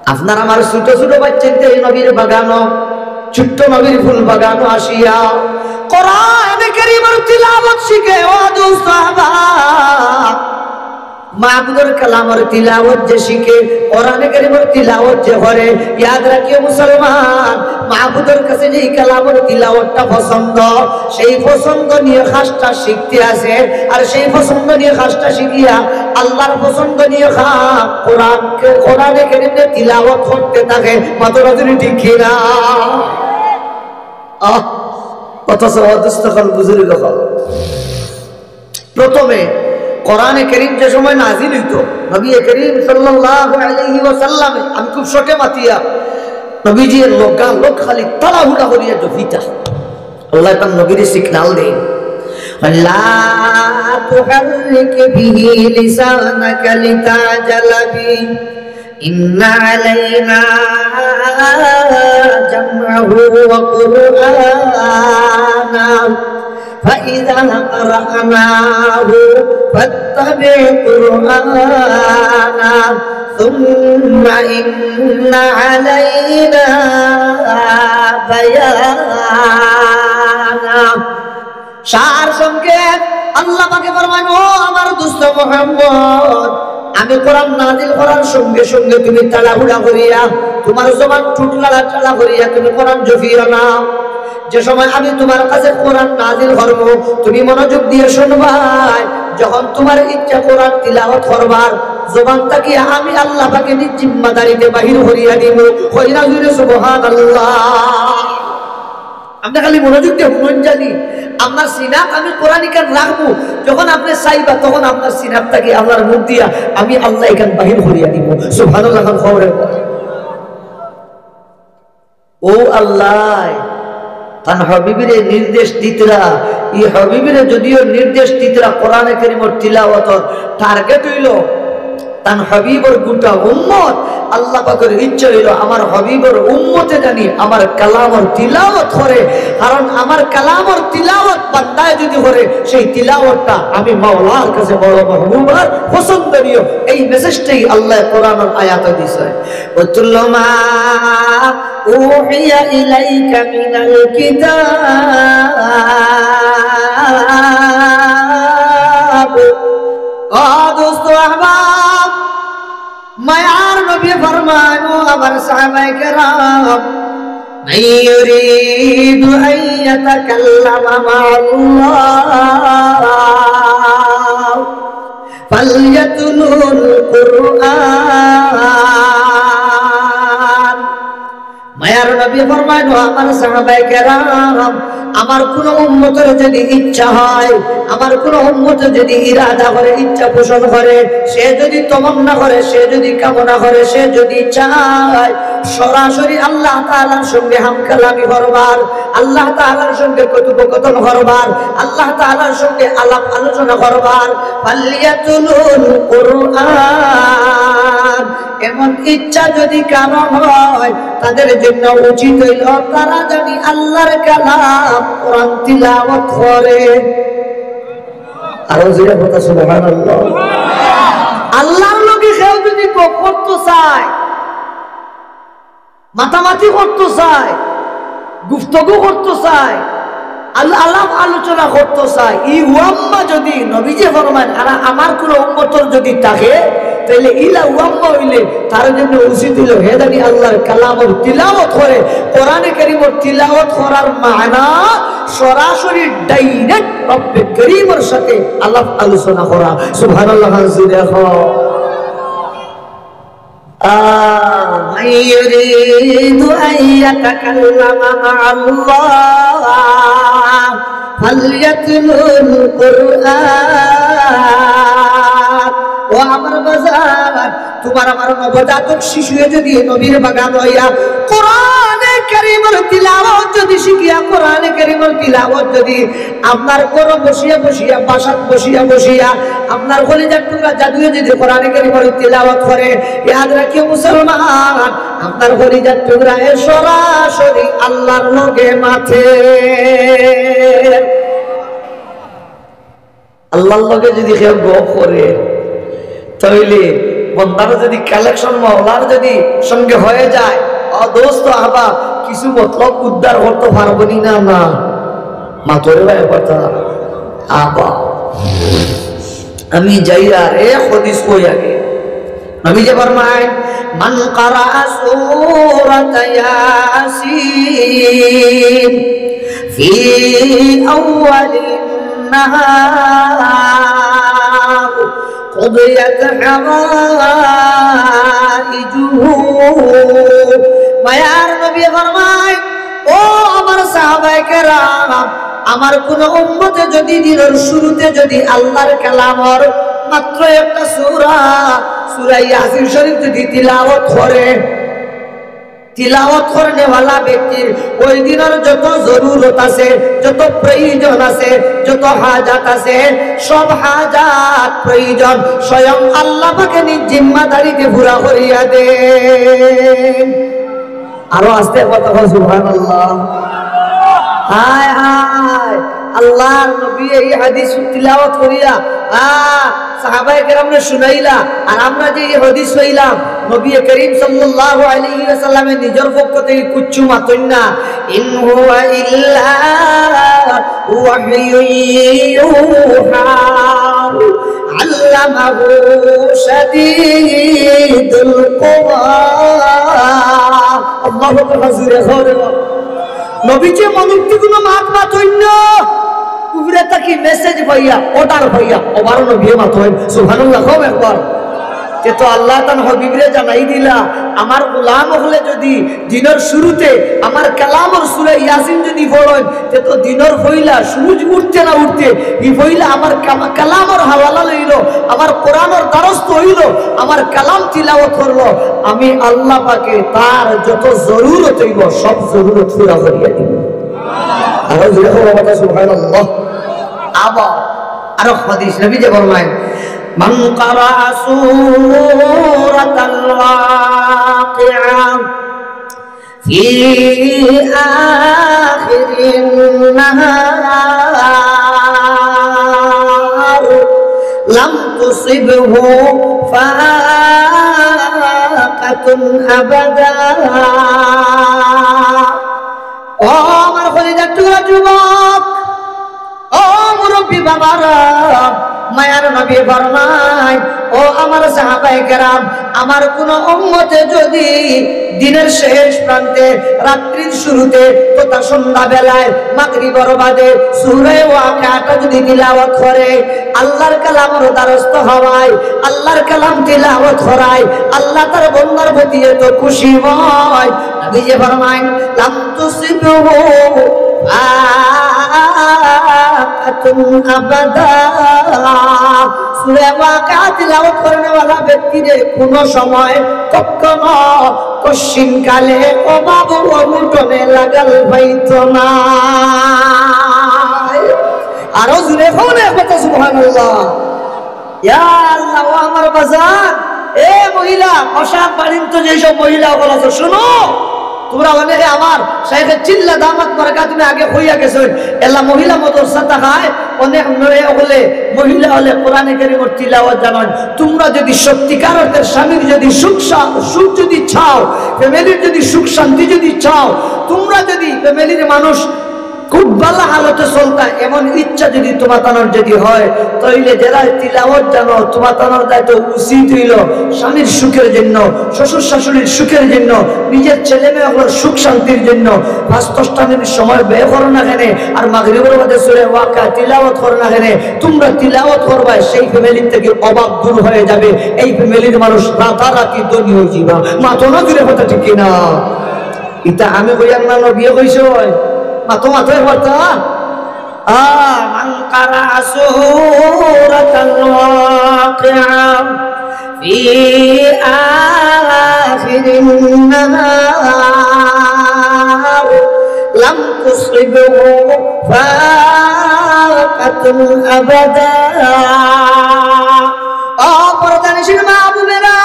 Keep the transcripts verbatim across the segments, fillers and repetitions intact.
আপনার আমার ছোট ছোট বাচ্চাইন্তে এই নবীর বাগানো, ছোট্ট নবীর ফুল বাগানো আসিয়া কোরআনে কারীমর তিলাওয়াত শিখে। ও দোস্ত, আহবাব, মাবুদর কালামর তিলাওয়াত যে শিখে, কোরআনে কারীমর তিলাওয়াত যে করে, ইয়াদ রাখিও মুসলমান, মাবুদর কাছে যেই কালামর তিলাওয়াতটা পছন্দ, সেই পছন্দনীয় কাজটা শিখতে আছে, আর সেই পছন্দনীয় কাজটা শিখিয়া আল্লাহর পছন্দনীয় কাজ কোরআন, কোরআনে কারীমরে তিলাওয়াত করতে থাকে। মাতরা জুরে ঠিক কি না? আহ, অথচ অদুস্তখন বুজুর্গ হল। প্রথমে কোরআনে কারীম যে সময় নাজিল হইতো, নবী করিম সাল্লাল্লাহু আলাইহি ওয়াসাল্লামে, আমি খুব শর্টে মাতিয়া, নবীজি লগালগ খালি তাড়াহুড়া করিয়া জপিতা। আল্লাহ তার নবীরে সিগন্যাল দেন, "লা তুহাররিক বিহি লিসানাকা লিতাজালা বিহি, ইন্না আলাইনা জামআহু ওয়া কুরআনা, ফাইযা ক্বারানাহু ফাত্তাবি' কুরআনা, সুম্মা ইন্না আলাইনা বায়ানা।" সার সংক্ষেপ, আল্লাহ পাকে ফরমান, "ও আমার দোস্ত মুহাম্মদ, আমি কোরআন নাজিল করার সঙ্গে সঙ্গে তুমি তাড়াহুড়া করিয়া, তোমার জবান টুটলাড়া টাড়া করিয়া তুমি কোরআন জপিও না। যে সময় আমি তোমার কাছে কোরআন নাজিল করব, তুমি মনোযোগ দিয়া শুনবায়। যখন তোমার ইচ্ছা কোরআন তিলাওয়াত করবার, জবান থাকিয়া আমি আল্লাহ পাকে নিজ জিম্মাদারিতে বাহির করিয়া দিব।" কইরা জুরে সুবহানাল্লাহ। আপনে খালি মনোযোগ দিয়া হুনইন জানি, আপনার সিনাত আমি কোরআন ইখান রাখবো, যখন আপনে চাইবা তখন আপনার সিনাত থাকি আপনার মুখ দিয়া আমি আল্লাহ ইখান বাহির করিয়া দিব। সুবহানাল্লাহ খান খবরে। ও আল্লাহ, তান হাবিবরে নির্দেশ দিতরা, ই হাবিবরে যদিও নির্দেশ দিতরা কোরআনে কারীমর তিলাওয়াতর, টার্গেট হইল তান হাবিবর গোটা উম্মত। আল্লাহ পাকের ইচ্ছা হইল আমার হাবিবর উম্মতে জানি আমার কালামর তিলাওয়াত করে, কারণ আমার কালামর তিলাওয়াত বান্দায় যদি করে, সেই তিলাওয়াতটা আমি মাওলার কাছে বড় মাহবুব আর পছন্দনীয়। এই মেসেজটাই আল্লাহ কোরআনর আয়াতে দিছে। "উতলু মা উহিয়া ইলাইকা মিনাল কিতাব।" ও দোস্ত আহবাব, মায়ার নবী ফরমান, ও আমার সাহাবায়ে কেরাম, মান ইউরিদু আন ইয়াতাকাল্লামা মাআল্লাহ ফালইয়াতলুল কুরআন। মায়ার নবী ফরমাইন, "ও আমার সাহাবায়ে কেরাম, আমার কোন উম্মতর যদি ইচ্ছা হয়, আমার কোন উম্মত যদি ইরাদা করে, ইচ্ছা পোষণ করে, সে যদি তমন্না করে, সে যদি কামনা করে, সে যদি চায়, সরাসরি আল্লাহ তাআলার সঙ্গে হামকালামি করবার, আল্লাহ তাআলার সঙ্গে কথোপকথন করবার, আল্লাহ তাআলার সঙ্গে আলাপ আলোচনা করবার, ফালইয়াতলুল কুরআন।" এমন ইচ্ছা যদি কারো হয়, তাদের জন্য উচিত হইল তারা যদি আল্লাহর কালাম কোরআন তিলাওয়াত করে। আরো জোরে কথা, সুবহানাল্লাহ। আল্লাহর লগে কেউ যদি গপ করতে চায়, মাতামাতি করতে চায়, গুফতগু করতে চায়, আল-, আলাপ আলোচনা করতে চায়, ই ওয়াম্মা যদি নবীজি ফরমাইন, আর আমার কোন উম্মতর যদি থাকে, তাহলে ইলা ওয়াম্মা হইলে তার জন্য উচিত হইল হে জানি আল্লাহর কালামর তিলাওয়াত করে। কোরআনে কারীমর তিলাওয়াত করার মানা সরাসরি ডাইরেক্ট রব্বে করিমর সাথে আলাপ আলোচনা করা। সুবহানাল্লাহ, জোরে কও। آه، من يريد أن يتكلم مع الله فليتل القرآن। ও আমার বাজার, তোমার আমার নবজাতক শিশুয়ে যদি নবীর বাগান হইয়া কোরআনে কারীমর তিলাওয়াত যদি শিখিয়া, কোরআনে কারীমর তিলাওয়াত যদি আপনার ঘরো বসিয়া বসিয়া, বাসাত বসিয়া বসিয়া, আপনার কলিজার টুকরা জাদুয়ে যদি কোরআনে কারীমর তিলাওয়াত করে, ইয়াদ রাখিও মুসলমান, আপনার কলিজার টুকরায় সরাসরি আল্লাহর লগে মাতে। আল্লাহর লগে যদি কেউ গপ করে, তাইলে বন্দার যদি কালেকশন মওলার যদি সঙ্গে হয়ে যায়, ও দোস্ত আহবাব, কিছু মতলব উদ্ধার করতে পারবো নি না? না, মাতরে ভাই কথা। আবা, আমি যাই আর এক হাদিস কই আগে। নবীজি ফরমায়, "মান কারা সূরাতা ইয়াসিন ফি আউয়ালিন নাহার কুদিয়াত হাওয়াইজুহু।" মায়ার নবী ফরমায়, ও আমার সাহাবায়ে কেরাম, আমার কোন উম্মতে যদি দিনর শুরুতে যদি আল্লাহর কালামর মাত্র একটা সূরা, সূরা ইয়াসিন শরীফ যদি তিলাওয়াত করে, তিলাওয়াত করনেওয়ালা ব্যক্তির ওই দিনর যত জরুরত আছে, যত প্রয়োজন আছে, যত হাজাত আছে, সব হাজাত প্রয়োজন স্বয়ং আল্লাহ পাকে নিজ জিম্মাদারিতে পুরা করিয়া দেন। আরো আস্তে কথা কও, সুবহানাল্লাহ। হায় হায়, আল্লাহর নবী এই হাদিস তিলাওয়াত করিয়া, আ, সাহাবায়ে কেরামরে শুনাইলা, আর আমরা যে এই হাদিস পাইলাম, নবী করিম সাল্লাল্লাহু আলাইহি ওয়াসাল্লামে নিজর পক্ষ থেকে কিচ্ছু মাতইন না। ইন হুয়া ইল্লা ওয়াহয়ুন ইউহা। আল্লামাহু শাদীদুল কুওয়া। আল্লাহু আকবার, জোরে জোরে। নবীজি মনর থাকি কুনু মাত মাতইন না, উপরে থাকি মেসেজ পাইয়া, অর্ডার পাইয়া, আবার নবীয়ে মাতইন। সুবহানাল্লাহ, কও একবার। তে তো আল্লাহ তান হাবিবরে জানাই দিলা, আমার গোলাম অকলে যদি দিনর শুরুতে আমার কালামর সূরা ইয়াসিন যদি পড়ইন, তে তো দিনর পয়লা সূরুজ উঠতে না উঠতে ই পয়লা আমার কামা-, কালামর হাওয়ালা লইলো, আমার কোরআনর দ্বারস্থ অইলো, আমার কালাম তিলাওয়াত করলো। আমি আল্লাহ পাকে তার যত জরুরত অইবো, সব জরুরত পুরা করিয়া দিমু। আরো জোরে কও বাবা, সুবহানাল্লাহ। আবার আরো হাদিস, নবীজি ফরমায়, মান কারা সূরাতাল ওয়াকিআ في آخر النهار لم تصبه فاقة أبدا। ও আমার কলিজার টুকরা যুবক, ও মুরব্বী বাবারা, মায়ার নবী ফরমায়, ও আমার সাহাবায়ে কেরাম, আমার কোন উম্মতে যদি দিনের শেষ প্রান্তে রাত্রির শুরুতে তথা সন্ধ্যাবেলায় মাগরিবর বাদে সূরা ওয়াকিআটা যদি তিলাওয়াত করে, আল্লাহর কালামর দ্বারস্থ হওয়ায়, আল্লাহর কালাম তিলাওয়াত করায়, আল্লাহ তার বন্দার প্রতি এত খুশি হয়, নবীজি ফরমায়, লাম তুসিবহু ফাকাতুন আবাদা। সূরা ওয়াকিআ তিলাওয়াত করনেওয়ালা ব্যক্তিরে কোনো সময়, কখনো, কশ্চিনকালে অভাব অনটনে লাগাল পাইতো না। আরো জোরে কও না একবার, সুবহানাল্লাহ। ইয়া আল্লাহ, ও আমার বাজান, এ মহিলা, পোশাক বাণিজ্য যেসব মহিলা অকল আছো, শুনো, তোমরা অনেকে আমার শাইখে চিল্লা দামাত বারাকাতুহুম আগে কইয়া গেছইন, এলা মহিলা মাদ্রাসা থাকায় অনেক মেয়ে অকলে, মহিলা অকলে কোরআনে কারীমর তিলাওয়াত জানইন। তোমরা যদি সত্যিকার অর্থে স্বামীর যদি সুখ সা-, সুখ যদি চাও, ফ্যামিলির যদি সুখ শান্তি যদি চাও, তোমরা যদি ফ্যামিলির মানুষ খুব ভালা হালতে চলতা, এমন ইচ্ছা যদি তোমাতানর যদি হয়, তাইলে যেরা তিলাওয়াত জানো, তোমাতানর দায়িত্ব উচিত অইলো স্বামীর সুখের জন্য, শ্বশুর শাশুড়ির সুখের জন্য, নিজের ছেলে মেয়ে অকলর সুখ শান্তির জন্য পাঁচ দশটা মিনিট সময় ব্যয় করো না কেনে, আর মাগরিবর বাদে সূরা ওয়াকিআ তিলাওয়াত করো না কেনে। তোমরা তিলাওয়াত করবায়, সেই ফ্যামিলি থাকি অভাব দূর হয়ে যাবে, এই ফ্যামিলির মানুষ রাতারাতি ধনী হয়ে যাবা। মাতো না জোরে কথা, ঠিক কি না? ইতা আমি কইয়ার না, নবীয়ে কইছইন। মাতো, মাতো একবার তা। আ, মান কারা সূরাতাল ওয়াকিআ ফি আখিরিন নাহার লাম তুসিবহু ফাকাতুন আবাদা। ও পর্দানিশীন মা বোনেরা,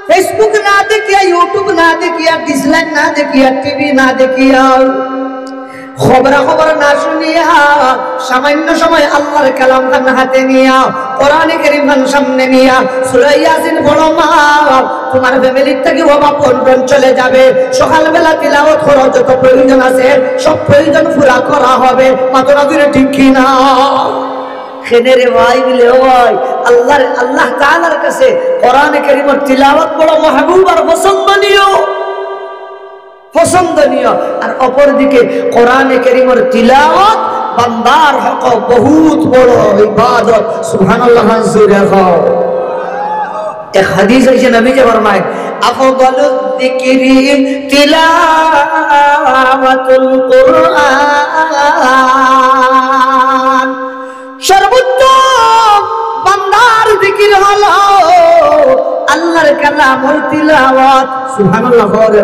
Facebook না দেখিয়া, YouTube না দেখিয়া, dislike না দেখিয়া, টিভি না দেখিয়া, খবরা খবর না শুনিয়া, সামান্য সময় আল্লাহর কালাম খান হাতে নিয়া, কোরআনে কারীম খান সামনে নিয়া, সূরা ইয়াসিন পড়ো মা, তুমার family থাকি অভাব অনটন চলে যাবে। সকালবেলা তিলাওয়াত করো, যত প্রয়োজন আছে সব প্রয়োজন পুরা করা হবে। মাতইন না জোরে, ঠিক কি না? কেনে রে ভাই? বলে, ও ভাই, আল্লাহর, আল্লাহ তাআলার কাছে কোরআনে কারীমর তিলাওয়াত বড় মাহবুব আর পছন্দনীয়। পছন্দনীয়। আর অপরদিকে কোরআনে কারীমর তিলাওয়াত বান্দার হক বহুত বড় ইবাদত। সুবহানাল্লাহ, জোরে কও। এক হাদিস আইছে, নবীজি ফরমায়, "আফদালুয যিকরি তিলাওয়াতুল কুরআন।" সর্বোত্তম বান্দার জিকির হলো আল্লাহর কালামর তিলাওয়াত। সুবহানাল্লাহ, বলে।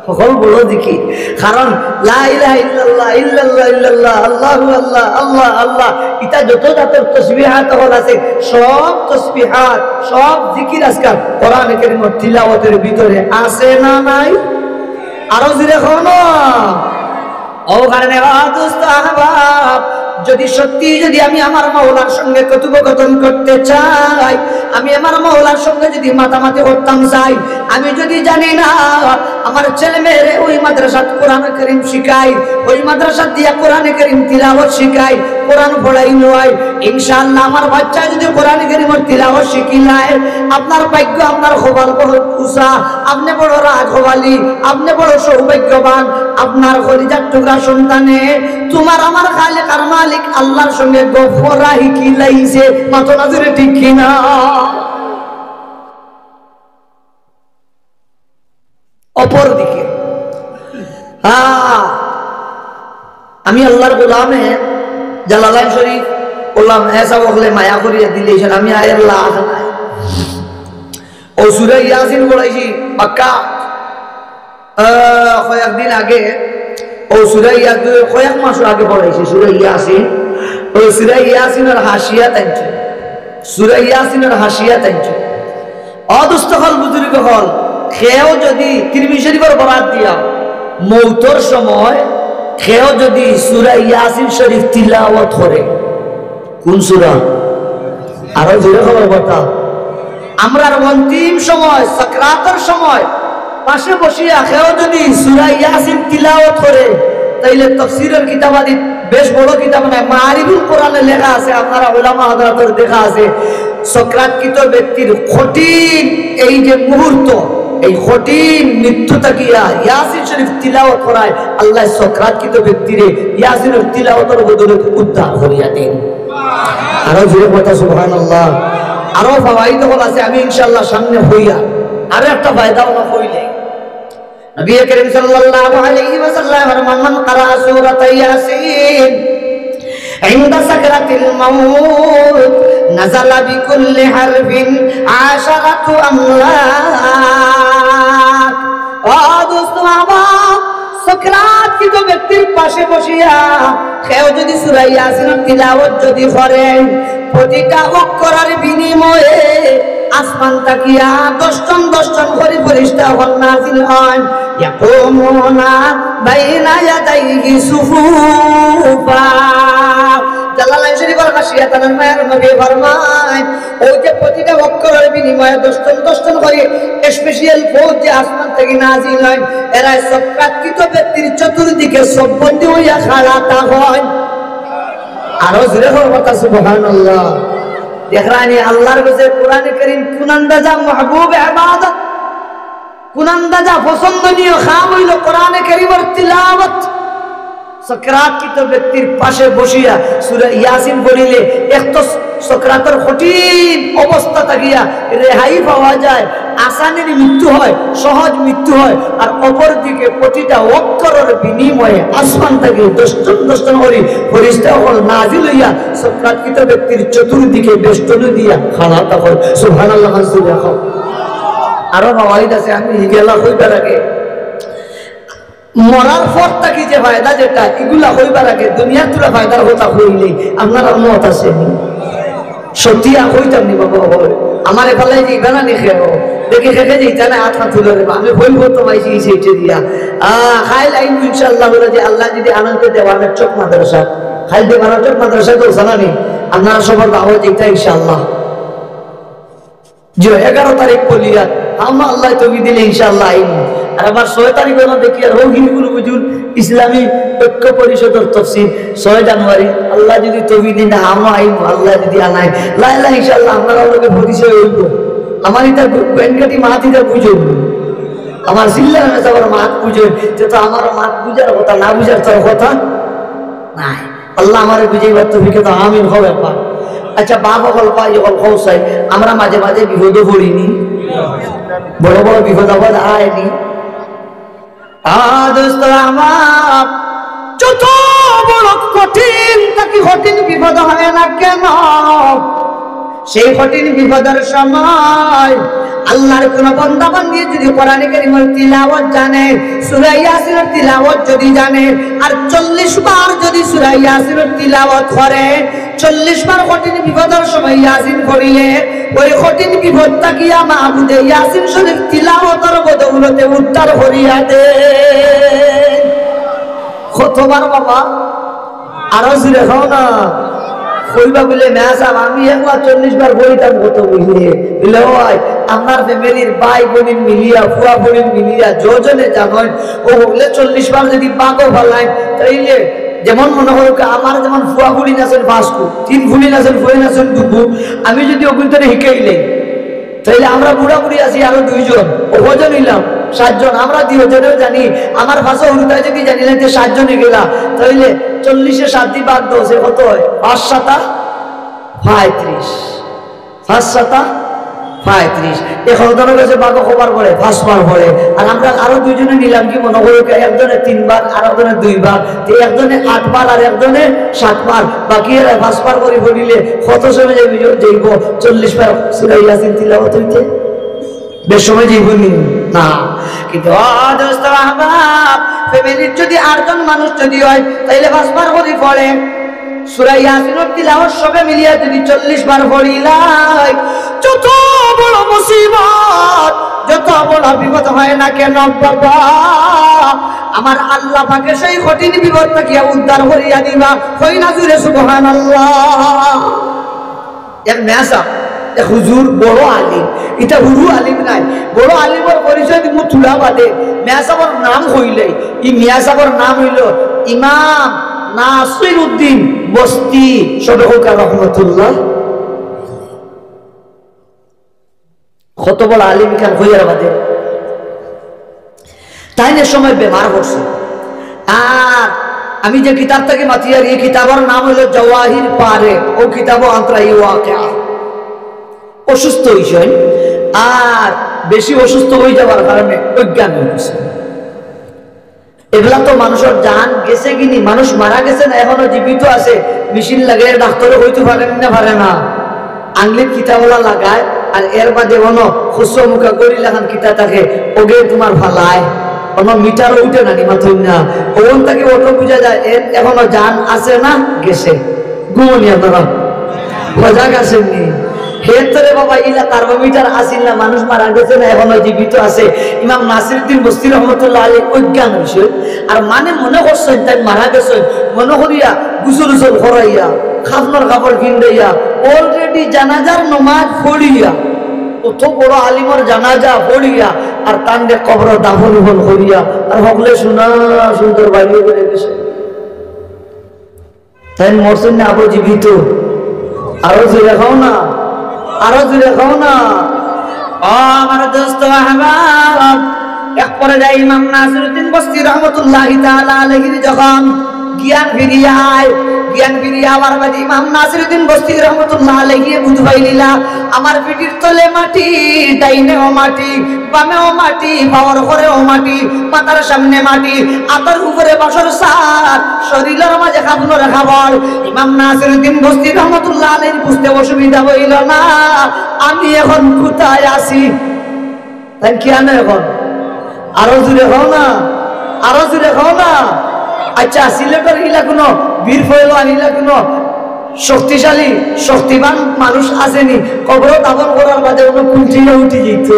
হকল বড় জিকির। কারণ লা ইলাহা ইল্লাল্লাহ, ইল্লাল্লাহ, ইল্লাল্লাহ, আল্লাহু আল্লাহ, আল্লাহ, আল্লাহ, ইতা যত জাতর তসবিহাত হকল আছে, সব তসবিহাত, সব জিকির আজকার কোরআনে কারীমর তিলাওয়াতর ভিতরে আছে না নাই? আরো জোরে কও না। ও কারণে, ও দোস্ত আহবাব, যদি সত্যি যদি আমি আমার মাওলার সঙ্গে কথোপকথন করতে চাই, আমি আমার মাওলার সঙ্গে যদি মাতামাতি করতাম চাই, আমি যদি জানি না আমার ছেলে মেয়েরে ওই মাদ্রাসাত কোরআন কারীম শিখাই, ওই মাদ্রাসাত দিয়া কোরআন কারীম তিলাওয়াত শিখাই, কোরআন পড়াই নয়, ইনশাআল্লাহ আমার বাচ্চা যদি কোরআন কারীমর তিলাওয়াত শিখিলায়, আপনার ভাগ্য, আপনার কপাল বড় উঁচা, আপনে বড় রাজকপালি, আপনে বড় সৌভাগ্যবান, আপনার কলিজার টুকরা সন্তানে তুমার আমার খালেক আর মালিক আল্লাহর সঙ্গে গফ করা হিকিলাইছে। মাতইন না জোরে, ঠিক কি না? অপরদিকে, হ্যাঁ, আমি আল্লাহর গোলামে জালালাইন শরীফ বললাম, এসা বকলে মায়া করিয়া দিলে, আমি আয় আল্লাহ। ও সূরা ইয়াসিন পড়াইছি পাক্কা, আহ, কয়েকদিন আগে, ও সূরা ইয়াসিন, কয়েক মাস আগে পড়াইছি সূরা ইয়াসিন। ও সূরা ইয়াসিনর হাশিয়াত আনছি, সূরা ইয়াসিনর হাশিয়াত আনছি। ও দোস্ত অকল, বুজুর্গ অকল, কেউ যদি তিরমিজি শরীফর বরাত দিয়া মৌতর সময় কেউ যদি সূরা ইয়াসিন শরীফ তিলাওয়াত করে, কোন সূরা? আরো জোরে কও কথা। আমরার অন্তিম সময়, সাকরাতর সময় পাশে বসিয়া কেউ যদি সূরা ইয়াসিন তিলাওয়াত করে, তাইলে তাফসীরর কিতাবাদি বেশ বড় কিতাব নাই, মাআরিফুল কোরআনে লেখা আছে, আপনারা উলামা হযরতর দেখা আছে, সাকরাতকৃত ব্যক্তির কঠিন এই যে মুহূর্ত, এই কঠিন মৃত্যু থাকিয়া ইয়াসিন শরীফ তিলাওয়াত করায় আল্লাহ সাকরাতকৃত ব্যক্তিরে ইয়াসিনর তিলাওয়াতর বদলে উদ্ধার করিয়া দেন। আরো জোরে কথা, সুবহানাল্লাহ। আরো ফাওয়াইদ অকল আছে, আমি ইনশাআল্লাহ সামনে কইয়া আরো একটা ফায়দা অকল কইলে। নবী করিম সাল্লাল্লাহু আলাইহি ওয়াসাল্লাম ফরমান, "মান ক্বারা সূরাতা ইয়াসিন ইনদা সাকরাতিল মাউত নাযালা বিকুল্লি হারফিন আশারাতু আমলাক।" ও দোস্ত, আমার সাকরাতকৃত ব্যক্তির পাশে বসিয়া কেউ যদি সূরা ইয়াসিনর তিলাওয়াত যদি করে, প্রতিটা অক্ষরর বিনিময়ে আসমান থাকিয়া দশজন দশজন করি ফেরেশতা অকল নাজিল অইন। ইয়াকুমুনা বাইনা ইয়াদাইহি সুফুফা। জালালাইন শরীফর হাশিয়াত আনার মায়ার নবী ফরমায়, ওই যে প্রতিটা অক্ষরর বিনিময়ে দশজন দশজন করি special ফৌজ যে আসমান থাকি নাজিল অইন, এরা সাকরাতকৃত ব্যক্তির চতুর্দিকে সফবন্দি অইয়া খাড়া থাকইন। আরো জোরে কও কথা, সুবহানাল্লাহ। দেখরানি আল্লাহর কাছে কোরআনে কারীম কোন আন্দাজা মাহবুব ইবাদত, কোন আন্দাজা পছন্দনীয় কাম অইলো কোরআনে কারীমর তিলাওয়াত। সাকরাতকৃত ব্যক্তির পাশে বসিয়া সূরা ইয়াসিন পড়িলে এক তো সাকরাতর কঠিন অবস্থা থাকিয়া রেহাই পাওয়া যায়, আসানির মৃত্যু হয়, সহজ মৃত্যু হয়, আর অপরদিকে প্রতিটা অক্ষরর বিনিময়ে আসমান থাকি দশজন দশজন করি ফেরেশতা অকল নাজিল অইয়া সাকরাতকৃত ব্যক্তির চতুর্দিকে বেষ্টনী দিয়া খাড়া থাকইন। সুবহানাল্লাহ, জোরে কও। আরো ফাওয়াইদ আছে, আমি ইগুলা কইবার আগে মরার পর থাকি যে ফায়দা যেটা, ইগুলা কইবার আগে দুনিয়ার থুড়া ফায়দার কথা কইলে আপনারার মত আছে নি? সত্যি আর কইতাম নি বাবা, হয়। আমার এফালে যে ইবানা নি খেয়ে দেখি খেকে যেটা না, আত হাত তুলে দেবা। আমি বই পড়তে পাইছি এই সেটা দিয়া। আহ, খাইল আইন ইনশাআল্লাহ হলো যে আল্লাহ যদি আনন্দে দেওয়ানের চোখ মাদ্রাসা, খাইল দেওয়ানের চোখ মাদ্রাসা তো জানা নেই। আপনারা সবার দাওয়াত এটা ইনশাআল্লাহ। জি, এগারো তারিখ বলিয়া, আমরা আল্লাহ তৌফিক দিলে ইনশাআল্লাহ আইন। আর আবার ছয় তারিখ হলো দেখি আর হোক হিন্দুগুলো বুঝুন, ইসলামী ঐক্য পরিষদের তফসির ছয় জানুয়ারি। আল্লাহ যদি তৌফিক দিন, আমরা আইন, আল্লাহ যদি আনায়, লাইলা ইনশাআল্লাহ আপনারা লোকে পরিচয় হইব। আমার এটা গু-, বেনকাটি মাত এটা বুঝুন। আমার জিল্লার মেজাবর মাত বুঝুন, যে তো আমার মাত বুঝার কথা, না বুঝার তোর কথা নাই। আল্লাহ আমারে বুঝাইবার তৌফিক তো আমিন হবে একবার। আচ্ছা, বাপ অকল, ভাই অকল, কও চাই, আমরা মাঝে মাঝে বিপদে পড়িনি? বড় বড় বিপদ আপদ আয়নি? আ, দোস্ত আমার, যত বড় কঠিন থাকি কঠিন বিপদ হয় না কেন, সেই কঠিন বিপদের সময় আল্লাহর কোন বান্দা বান্দি যদি কোরআনে কারীমের তিলাওয়াত জানে, সূরা ইয়াসিনের তিলাওয়াত যদি জানে, আর চল্লিশ বার যদি সূরা ইয়াসিনের তিলাওয়াত করে, চল্লিশ বার কঠিন বিপদের সময় ইয়াসিন পড়িলে, ওই কঠিন বিপদ থাকিয়া মাবুদে ইয়াসিন শরীফ তিলাওয়াতের বদৌলতে উদ্ধার করিয়া দে। কতবার বাবা? আরো জোরে কও না। কইবা বলে, "মেয়া সাব, আমি একবার চল্লিশ বার পড়িতাম কত বুঝলে।" বলে, "ওই, আপনার ফ্যামিলির ভাই বোনিন মিলিয়া, ফুয়া ফুড়িন মিলিয়া, যজনে জানইন, ও হকলে চল্লিশ বার যদি বাগো ফালাইন, তাইলে যেমন মনে করো কি, আমার যেমন ফুয়া ফুড়িন আছইন পাঁচ গু, তিন ফুড়িন আছইন, ফুড়িন আছইন দুগু, আমি যদি অগুন্তরে হিকাইলে, তাইলে আমরা বুড়া বুড়ি আছি আরো দুইজন, ও কয়জন হইলাম? সাতজন। আমরা দুইজনেও জানি, আমার পাশে হুরুতায় যদি জানিলে যে সাতজন হয়ে গেলা, তাইলে চল্লিশে সাত দি বাদ দশে কত হয়? পাঁচ সাতা পঁয়ত্রিশ, পাঁচ সাতা পঁয়ত্রিশ। এখন ধরো গেছে বাগো কবার পড়ে, পাঁচবার পড়ে। আর আমরা আরো দুইজনে নিলাম কি মনে করো কি, একজনে তিনবার, আর একজনে দুইবার, তো একজনে আটবার আর একজনে সাতবার, বাকি এরা পাঁচবার করে পড়িলে কত সময় যাইব? যাইব চল্লিশ বার সূরা ইয়াসিন তিলাওয়াত হইতে। বেশ সময় যাইব নি? না। কিন্তু ও দোস্ত আহবাব, ফ্যামিলির যদি আটজন মানুষ যদি হয়, তাইলে পাঁচবার করে পড়ে। সূরা ইয়াসিনের তিলাওয়াত সবে মিলিয়া যদি চল্লিশ বার পড়িলাই, যত বড় মুসিবত, যত বড় বিপদ হয় না কেন বাবা, আমার আল্লাহ পাকে সেই কঠিন বিপদ থাকিয়া উদ্ধার করিয়া দিবা। কই না জুরে সুবহানাল্লাহ। এক মেয়া সাব, এক হুজুর, বড় আলিম। ইটা হুরু আলিম নাই, বড় আলিমর পরিচয় দিব তুলা বাদে। মেয়া সাবর নাম কইলে, ই মেয়া সাবর নাম হইল ইমাম নাসিরউদ্দিন বস্তি, সবে কউক্কা রহমতুল্লাহ। কত বড় আলিম ইখান কইয়ার বাদে। তাইন এক সময় বেমার পড়ছে। আর আমি যে কিতাব থাকি মাতিয়ার, এই কিতাবর নাম হইল জওয়াহির পারে, ও কিতাবও আন্তরা এই ওয়াকিয়া। অসুস্থ হইছেন, আর বেশি অসুস্থ হয়ে যাওয়ার কারণে অজ্ঞান হয়ে গেছে। এগুলা তো মানুষের জান গেছে কি নি, মানুষ মারা গেছে না এখনো জীবিত আছে। মেশিন লাগাই ডাক্তারে কইতে পারেন না, পারে না। আংলিত কিতাবলা লাগায়, আর এর বাদে কোনো খুচরো মুখা গড়ি লাগান কিতা থাকে, ওগে তোমার ফালায়। কোনো মিটারও উঠে না, নি মাথুন না। ওখান থেকে অটো বুঝা যায়, এর এখনো জান আছে না গেছে। ঘুমনি আপনারা? সজাগ আছেননি? হেতরে বাবা, ইলা থার্মোমিটার আসিল না, মানুষ মারা গেছে না এখনো জীবিত আছে। ইমাম নাসিরউদ্দিন বস্তি রহমতুল্লাহ আলী অজ্ঞান হইছে। আর মানে মনে করছেন তাই মারা গেছেন, মনে করিয়া গোসল উসল করাইয়া, খাফনর কাপড় পিন্দাইয়া, already জানাজার নমাজ পড়িয়া, অত বড় আলিমর জানাজা পড়িয়া, আর তানরে কবর দাফন উফন করিয়া, আর হকলে শোনা সুন্দর বাইরে বেড়ে গেছে। তাইন মরছেন না আবো জীবিত? আরো জোরে কও না, আরো জোরে কও না। ও আমার দোস্ত আহবাব, এক পর্যায়ে ইমাম নাসিরউদ্দিন বস্তি রহমতুল্লাহি তাআলা আলাইহির যখন জ্ঞান ফিরিয়া আয়, জ্ঞান ফিরিয়া আওয়ার বাদে ইমাম নাসিরউদ্দিন বস্তি রহমতুল্লাহ আলাইহি বুঝ পাইলিলা, আমার পিঠির তলে মাটি, ডাইনেও মাটি, বামেও মাটি, পাওর করেও মাটি, মাথার সামনে মাটি, আতর উপরে বাসর সার, শরীরের মাঝে খাফনর কাপড়। ইমাম নাসিরউদ্দিন বস্তি রহমতুল্লাহ আলাইহি বুঝতে অসুবিধা হইল না, আমি এখন কোথায় আছি? তাই কি আনে এখন? আরো জোরে কও না, আরো জোরে কও না। আচ্ছা, সিলেটর ইলা কোনো বীর পহলওয়ান, ইলা কোনো শক্তিশালী, শক্তিমান মানুষ আছেনি? কবর দাফন করার বাদে কোনো কুলচিয়া উঠি যেত?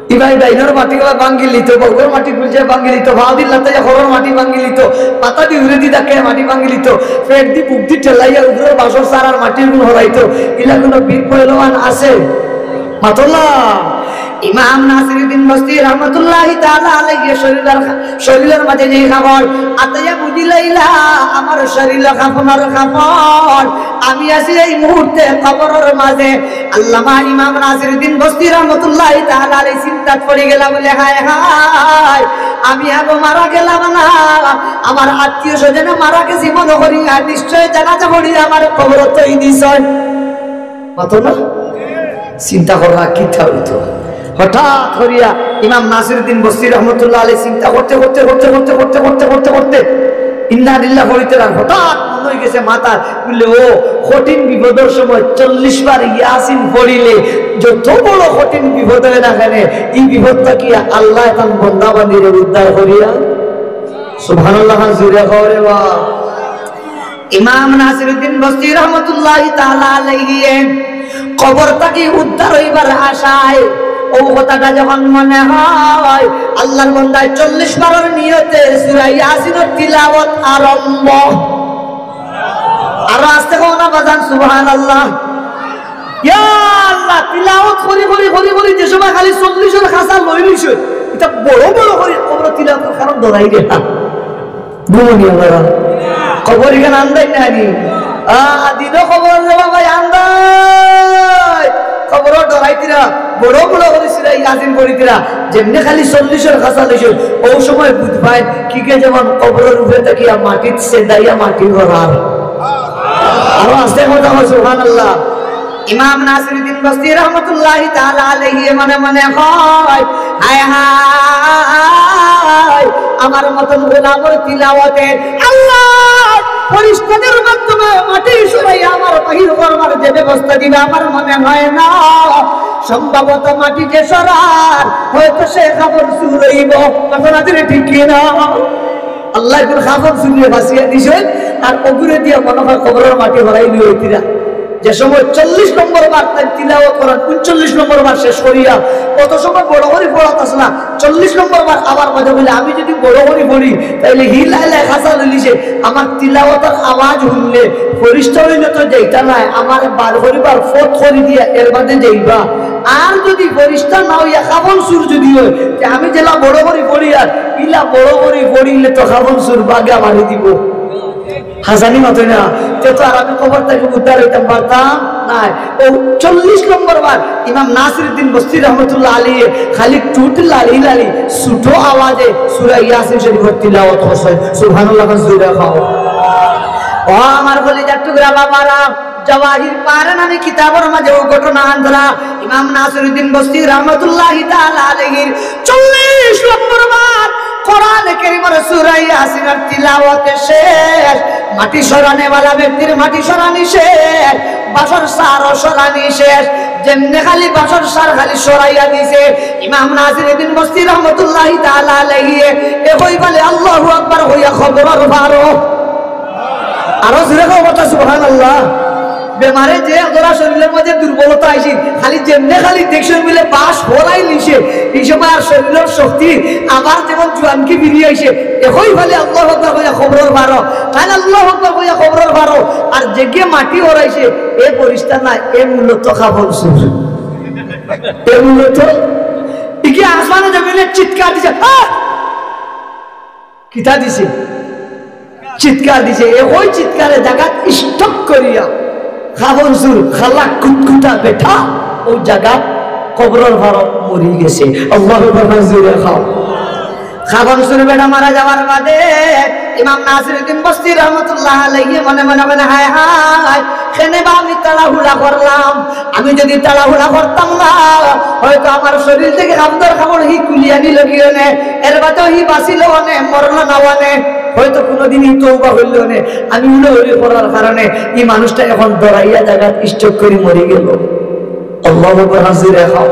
ইবায় ডাইনর মাটি ভাঙ্গি লিতো, বাউর মাটি গুলছে ভাঙ্গি লিতো, ফাও দি লাতাইয়া খরর মাটি ভাঙ্গি লিতো, মাথা দি উড়ে দি ধাক্কায় মাটি ভাঙ্গি লিতো, পেট দি বুক দি ঠেলাইয়া উপরর বাঁশর চারার মাটির গুণ হরাইতো। ইলা কুনু বীর পহলওয়ান আছে? মাতলা। ইমাম নাসিরুদ্দিন বস্তি রহমতুল্লাহি তাআলা আলাইহি শরীলর, শরীলর মাঝে যেই কাপড়, আতাইয়া বুঝিলাইলা আমার শরীল কাফনর কাপড়। আমি আছি এই মুহূর্তে কবরর মাঝে। আল্লামা ইমাম নাসিরুদ্দিন বস্তি রহমতুল্লাহি তাআলা আলাইহি চিন্তাত পড়ি গেলা বলে, "হায় হায়, আমি আরো মারা গেলাম না, আমার আত্মীয় স্বজনে মারা গেছি মনে করি, আর নিশ্চয় জানাজা পড়ি আমার কবরো থই দিছইন।" মাতো না? চিন্তা কররা কিতা অইতো। হঠাৎ করিয়া ইমাম নাসিরুদ্দিন বস্তি রহমতুল্লাহ আলাইহি চিন্তা করতে করতে করতে করতে করতে করতে করতে করতে ইন্না লিল্লাহ পড়িতে আর হঠাৎ মনে হয়ে গেছে মাথার, বললে, "ও, কঠিন বিপদর সময় চল্লিশ বার ইয়াসিন পড়িলে যত বড় কঠিন বিপদ হয় না কেন, এই বিপদ থাকি আল্লাহ তান বন্দা বান্দিরে উদ্ধার করিয়া।" সুবহানাল্লাহ, জোরে কও রে বা। ইমাম নাসিরুদ্দিন বস্তি রহমতুল্লাহি তাআলা আলাইহি কবর থাকি উদ্ধার হইবার আশায় ও কথাটা যখন মনে হয়, আল্লাহর বন্দায় চল্লিশ বারর নিয়তে সূরা ইয়াসিনের তিলাওয়াত আরম্ভ। আরো আস্তে কও না বাজান, সুবহানাল্লাহ। ইয়া আল্লাহ, তিলাওয়াত করি করি করি করি যে সময় খালি চল্লিশের খাসা লই লইছে, এটা বড় বড় করি কবর তিলাওয়াতের কারণ ডরাই রে। ঘুমনি আমরা। কবর ইখান আন্দাই না নি? আ, দিনও কবর রে বাবা, আন্দাই। কবর ডরাইতিরা, বড় বড় করি সূরা ইয়াসিন পড়িতিরা। যেমনি খালি চল্লিশের খাসা লইছে, ও সময় বুঝ পায়, কি কে যেমন কবরের উপরে তাকিয়া মাটিত সেদাইয়া মাটি গড়ার। আরো আস্তে কথা হয়, সুবহানাল্লাহ। ইমাম নাসিরুদ্দিন বস্তি রহমতুল্লাহি তাআলা আলাইহি মনে মনে কয়, "হায় হায়, আমার মতন গোলামর তিলাওয়াতে আল্লাহ ফেরেশতাদের মাধ্যমে মাটি সরাইয়া আমার বাহির করবার যে ব্যবস্থা দিবা, আমার মনে হয় না। সম্ভবত মাটি যে সরার, হয়তো সে কাফন চুর অইবো।" কথা না দিলে ঠিক কি না? আল্লাহ এখন কাফন চুরে বাঁচিয়া দিছেন, আর অগুরে দিয়া মনে হয় কবরের মাটি হরাই নিয়ে হইতিরা। যে সময় চল্লিশ নম্বর বার তাই তিলাওয়াত করার, ঊনচল্লিশ নম্বর বার শেষ করিয়া, অত সময় বড় করি পড়াত আসলা, চল্লিশ নম্বর বার আবার মাঝে বলে, "আমি যদি বড় করি পড়ি, তাইলে হি লাই লাই খাসা লইলিছে, আমার তিলাওয়াতের আওয়াজ শুনলে ফেরেশতা হইলে তো যাইতা নাই, আমার বার করিবার ফত করি দিয়া এর বাদে যাইবা। আর যদি ফেরেশতা না হইয়া কাফন চুর যদি হয়, তে আমি যেলা বড় করি পড়ি আর ইলা বড় করি পড়িলে তো কাফন চুর বাগে মারি দিব।" হাসানি মাতই না, তে তো আর আমি কবর থাকি উদ্ধার হইতাম পারতাম না।" ও চল্লিশ নম্বর বার ইমাম নাসিরুদ্দিন বস্তি রহমতুল্লাহ আলাইহি খালি ঠুট লাড়ি লাড়ি ছোট আওয়াজে সূরা ইয়াসিন শরীফ তিলাওয়াত করছে। সুবহানাল্লাহ, জোরে কও। ও আমার কলিজার টুকরা বাবারা, জাওয়াহির পারে নামে কিতাবর মাঝে ও ঘটনা আনরা। ইমাম নাসিরুদ্দিন বস্তি রহমতুল্লাহি তাআলা আলাইহির চল্লিশ নম্বর বার কোরআনে কারীমর সূরা ইয়াসিনের তিলাওয়াতে শেষ। মাটি সরানেওয়ালা ব্যক্তির মাটি সরানি শেষ, বাঁশর সারও সরানি শেষ। যেমনে খালি বাঁশর সার খালি সরাইয়া দিছে, ইমাম নাসিরুদ্দিন বস্তি রহমতুল্লাহি তাআলা আলাইহি এ কই বলে, "আল্লাহু আকবার" কইয়া কবরর পারো। আরো জোরে কও কথা, সুবহানাল্লাহ। বেমারে যে ধরা শরীরের মাঝে দুর্বলতা আইছে, খালি যেমনে খালি দেখছে মিলে বাঁশ হরাই লিছে, এই সময় আর শরীরের শক্তি আবার যেমন জোয়ানকি ফিরিয়া আইছে, একই ফালে আল্লাহু আকবার কইয়া কবরর পারো, কাল আল্লাহু আকবার কইয়া কবরর পারো। আর যেগিয়ে মাটি হরাইছে, এ ফেরেশতা না, এ মূলত কাফন চুর। এ মূলত ইগিয়ে আসমানে জমিনে চিৎকার দিছে, "আহ!" কিতা দিছে? চিৎকার দিছে। একই চিৎকারে জাগাত স্টক করিয়া কাফন চুর, খালা কুতকুতা বেটা, ও জাগাত কবরর পারো মরি গেছে। আল্লাহু আকবার, জোরে কও। কাফন চুর বেটা মারা যাওয়ার বাদে ইমাম নাসিরুদ্দিন বস্তি রহমতুল্লাহ আলাইহি মনে মনে বলে, "হায় হায়, কেনে বা আমি তাড়াহুড়া করলাম।" আমি যদি তাড়াহুড়া করতাম না, হয়তো আমার শরীর থেকে কাপড়র কাপড় হি খুলিয়া নিল গিয়ে নে, এর বাদেও হি বাঁচিল অনে, মরল না অনে, হয়তো কোনোদিন হি তৌবা হইল অনে। আমি উড়াউড়ি করার কারণে এই মানুষটা এখন ডরাইয়া জাগাত স্ট্রোক করে মরে গেল। আল্লাহু আকবার, হাজির এখন।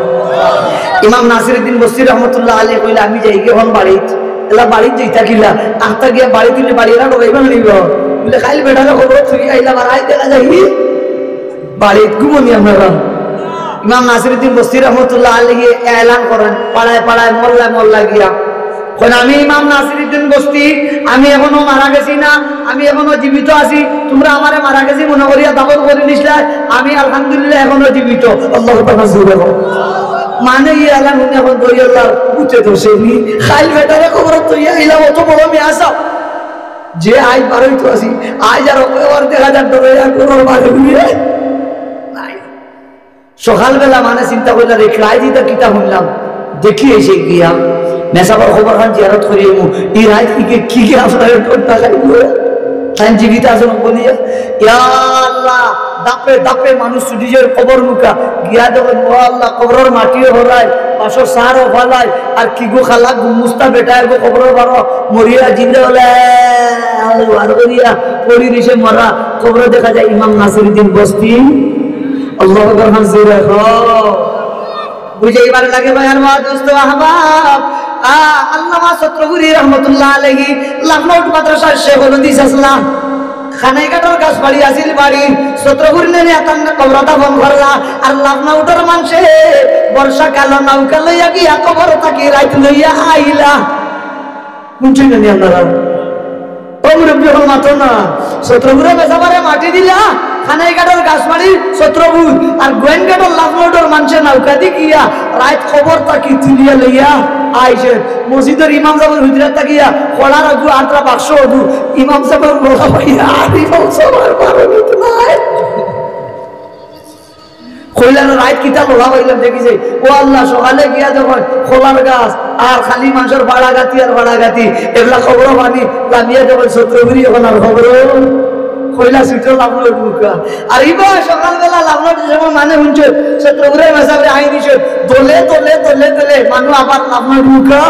ইমাম নাসিরুদ্দিন বস্তি রহমতুল্লাহ আলাইহি কইলে, "আমি যাই গিয়ে এখন বাড়িত।" এলা বাড়িত যাইতা কিলা? আখতা গিয়া বাড়িত দিলে বাড়ি এরা ডরাইবা না নিব। বলে, "খাইল বেটাকে খবর তুই আইলা, আর আই দেখা যাই বাড়িত ঘুমনি আপনারা।" ইমাম নাসিরুদ্দিন বস্তি রহমতুল্লাহ আলাইহি এলান করেন, পাড়ায় পাড়ায়, মহল্লায় মহল্লায় গিয়া কইন, "আমি ইমাম নাসিরুদ্দিন বস্তি, আমি এখনো মারা গেছি না, আমি এখনো জীবিত আছি। তোমরা আমারে মারা গেছি মনে করিয়া দাফন করি নিছলায়, আমি আলহামদুলিল্লাহ এখনো জীবিত।" আল্লাহু আকবার, জোরে কও। মানে ই এলান হুনি এখন দই আল্লাহ উঠে ধরছে নি, খাইল বেটারে কবরো থইয়া আইলাম, অত বড় মিয়া সাব। যে আইজ বারোই তো আছি, আইজ আর ওকে ওর দেখা যার ডরে আর কোনো বারে উড়িয়ে নাই। সকালবেলা মানে চিন্তা করলা, "রে, রাইত ইতা কিতা হুনলাম?" দেখি এসে গিয়া মেসাবর কবরখান জিয়ারত করি আইমু। ই রাইত কি কি, কি কি আপনার ঘটনা খাইব? তাই জীবিত আছেন বলিয়া, ইয়া আল্লাহ, দাপে দাপে মানুষ ছুটি যায় কবর মুখা। গিয়া দেখেন, ও আল্লাহ, কবরর মাটিও হরায়, পাশর সারও ফালায়, আর কি গো খালা গুমুস্তা বেটা এগো কবরর বারো মরিয়া জিন্দা হলে আর করিয়া পড়ি দিছে মরা। কবর দেখা যায় ইমাম নাসিরুদ্দিন বস্তি। আল্লাহু আকবার, জোরে কও। বুঝাইবার লাগে ভাই আর মা দোস্ত আহবাব। আ, আল্লামা ছত্রপুরী রহমতুল্লাহ আলাইহি লাখনৌট মাদ্রাসার শেখুল হাদিস আসলা। খানাইঘাটর গাছবাড়ি আছিল বাড়ি, ছত্রপুরী নেনে আতান কবর দাফন করলা। আর লাখনৌটর মানষে বর্ষাকাল নৌকা লইয়া গিয়া কবর থাকি রাইত লইয়া আইলা। বুঝছইন নি আপনারা? ও মুরব্বী, অখন মাতো না। ছত্রপুরে মেসাবরে মাটি দিলা, খানাইঘাটর গাছবাড়ি ছত্রপুর, আর গোয়াইনঘাটর লাখনৌটর মানষে নৌকা দি গিয়া রাইত কবর থাকি তুলিয়া লইয়া আইছে। মসজিদর ইমাম সাবর হুজরা থাকিয়া কড়ার আগু আটরা বাক্স আগু ইমাম সাবর বলা ভাইয়া, আর ইমাম সাবর বারো মিনিট নাই। কইলা না, রাইত কিতা লড়া পাইলাম, দেখি যাই। ও আল্লাহ, সকালে গিয়া দেখইন কলার গাছ আর খালি মানষর বাড়াগাতি আর বাড়াগাতি, এবলা কবর পানি লামিয়া দেখইন ছত্রপুরী অখন আর কবর। কইলা ছুটো লাফলো ঢুকা। আর ইবা সকালবেলা লাফলো যে সময় মানে হুনছে, ছত্রপুরে মেসাবরে আই দিছে, দলে দলে দলে দলে মানু আবার লাফলো ঢুকা।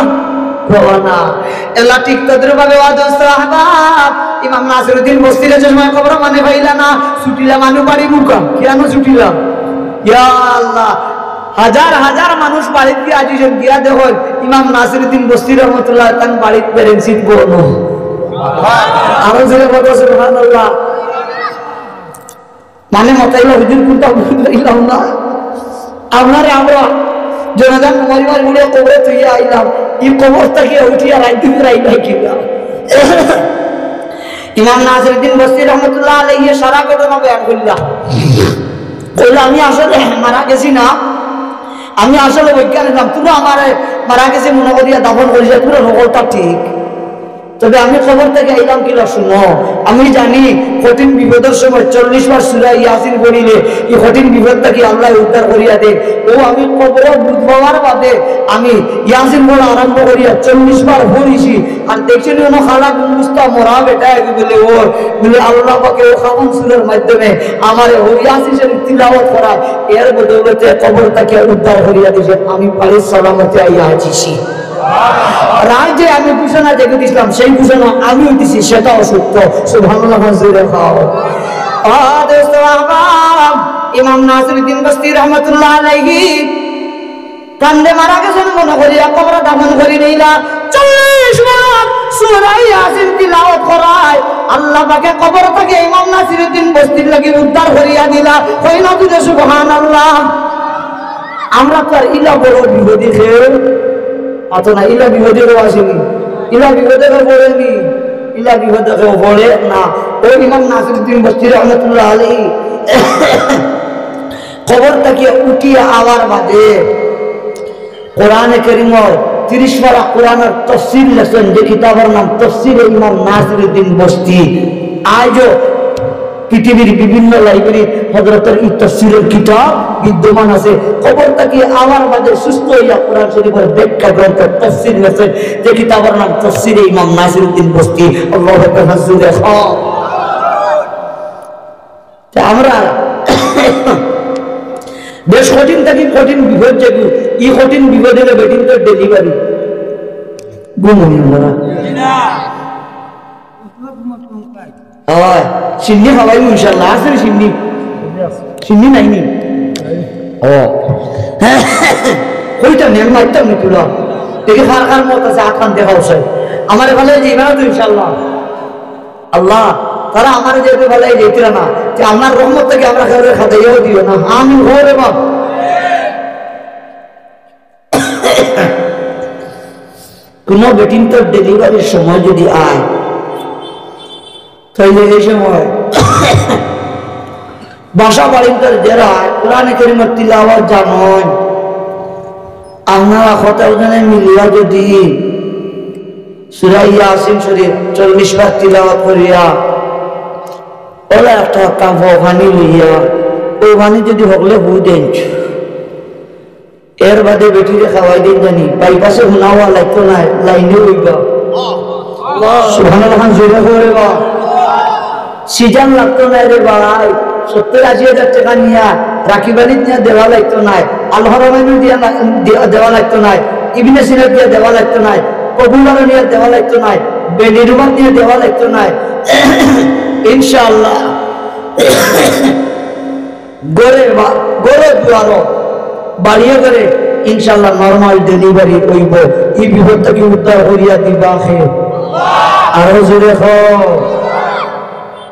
রওনা। এলা ঠিক তদ্রুপভাবে ওয়া দোস্ত আহবাব, ইমাম নাসিরুদ্দিন বস্তিরে যে সময় কবর মানে পাইলা না, ছুটিলা মানু বাড়ি মুখা। কিয়ানো ছুটিলা? ইয়া আল্লাহ, হাজার হাজার মানুষ বাড়িত গিয়া আজি যেন গিয়া দেখইন, ইমাম নাসিরুদ্দিন বস্তি রহমতুল্লাহ তান বাড়িত বেরেন্সিত বনো। আরো জোরে বলো সুবহানাল্লাহ। মানে মাতাইলা হুজুর কোনটা বুঝলাম না। আপনারে আমরা জনাজার নমাজ পড়িয়া কবরে থইয়া আইলাম, ই কবর থাকি উঠিয়া রাইত দিন আইলাই কিনা? ইমাম নাসিরুদ্দিন বস্তি রহমতুল্লাহ আলাইহি সারা ঘটনা বয়ান করলা। কইলা, "আমি আসলে মারা গেছি না, আমি আসলে বৈজ্ঞানিক নাম, তোমরা আমারে মারা গেছি মনে করিয়া দাফন করিয়া তোমরা হকলটা ঠিক।" তবে আমি কবর থাকি আইলাম কিলা শুনো, আমি জানি কঠিন বিপদর সময় চল্লিশ বার সূরা ইয়াসিন পড়িলে ই কঠিন বিপদ থাকি আল্লায় উদ্ধার করিয়া দেয়। ও আমি কবর বুঝ পাওয়ার বাদে আমি ইয়াসিন পড়া আরম্ভ করিয়া চল্লিশ বার পড়িছি। আর দেখছি নি, অনো খালা গুমুস্তা মরা বেটা এগু বলে, ও বলে, "আল্লাহ পাকে ও খামন সুরের মাধ্যমে আমারে ও ইয়াসিন শরীফ তিলাওয়াত করায়, এর বদৌলতে কবর থাকি উদ্ধার করিয়া দিছে, আমি বাড়িত সালামতে আইয়া আছিছি।" রাইত যে আমি ঘোষণা দেখে দিছিলাম, সেই ঘোষণা আমিও দিছি, সেটাও সত্য। সুবহানাল্লাহ, জোরে কও। ও দোস্ত আহবাব, ইমাম নাসিরুদ্দিন বস্তি রহমতুল্লাহ আলাইহি কান্দে মারা গেছেন মনে করিয়া কবর দাফন করি নিলা। চল্লিশ বার সূরা ইয়াসিন তিলাওয়াত করায় আল্লাহ পাকে কবর থাকি ইমাম নাসিরুদ্দিন বস্তির লাগি উদ্ধার করিয়া দিলা। কইলা তুলে সুবহানাল্লাহ। আমরা তো আর ইলা বড় বিপদে কেউ আতো না, ইলা বিপদে কেউ আসেনি, ইলা বিপদে কেউ পড়েনি, ইলা বিপদে কেউ পড়ে না। ও ইমাম নাসিরুদ্দিন বস্তি রহমতুল্লাহ আলাইহি কবর থাকি উঠিয়া আওয়ার বাদে কোরআনে করিমর তিরিশ পারা কোরআনর তফসির লেখছেন, যে কিতাবর নাম তফসিরে ইমাম নাসিরুদ্দিন বস্তি। আজও পৃথিবীর বিভিন্ন লাইব্রেরি হযরতর ই তফসিরর কিতাব বিদ্যমান আছে। কবর থাকি আওয়ার বাদে সুস্থ হইয়া কোরআন শরীফর ব্যাখ্যা গ্রন্থ তফসির লেখছেন, যে কিতাবর নাম তফসিরে ইমাম নাসিরুদ্দিন বস্তি। আল্লাহু আকবার, জোরে কও। তে আমরা বেশ কঠিন থাকি কঠিন বিপদ যেগু, ই কঠিন বিপদ অইলে বেটিন্তর ডেলিভারি। ঘুম হইল না। হয়, শিন্নি খাওয়াইমু ইনশাআল্লাহ। আছে নি শিন্নি? শিন্নি নাই নি? ও। কইতাম নি, আমি মারতাম নি তুলা। দেখি কার কার মত আছে, আতখান দেখাও চাই। আমারে ফালাই যাইবা না তো ইনশাআল্লাহ। আল্লাহ, তারা আমারে যেহেতু ফালাই যাইতরা না, যে আপনার রহমত থাকি আমরা কেউরে খেদাইয়াও দিও না। আমিন, কও রে বাপ। কোনো বেটিন্তর ডেলিভারির সময় যদি আয়, তাইলে এই সময় বাসা বাড়িন্তর যেরা কোরআনে করিমর তিলাওয়াত জানইন, আপনারা কতজনে মিলিয়া যদি সূরা ইয়াসিন শরীফ চল্লিশ বার তিলাওয়াত করিয়া ওলা একটা কাপ পানি লইয়া, ও পানি যদি হকলে হু দেন, এর বাদে বেটিরে খাওয়াই দিন জানি, বাইপাসে হুনাওয়া লাগতো নায়, লাইনে অইবা। সুবহানাল্লাহ খান জোরে করে বা। সিজান লাগতো নায় রে ভাই, সত্তর আশি হাজার টেকা নিয়া রাখিবালিত নিয়া দেওয়া লাগতো নায়, আল হরামাইন দিয়া না-, দিয়া দেওয়া লাগতো নায়, ইবনে সিনা দিয়া দেওয়া লাগতো নায়, কবুলানো নিয়া দেওয়া লাগতো নায়, বেলিরুমা দিয়া দেওয়া লাগতো নায়। ইনশাআল্লাহ। ঘরে বা-, ঘরে দুয়ারো, বাড়িয়ে ঘরে ইনশাআল্লাহ নরমাল ডেলিভারি অইবো। এই বিপদ থাকি উদ্ধার করিয়া দিবা কে? আরো জোরে কও।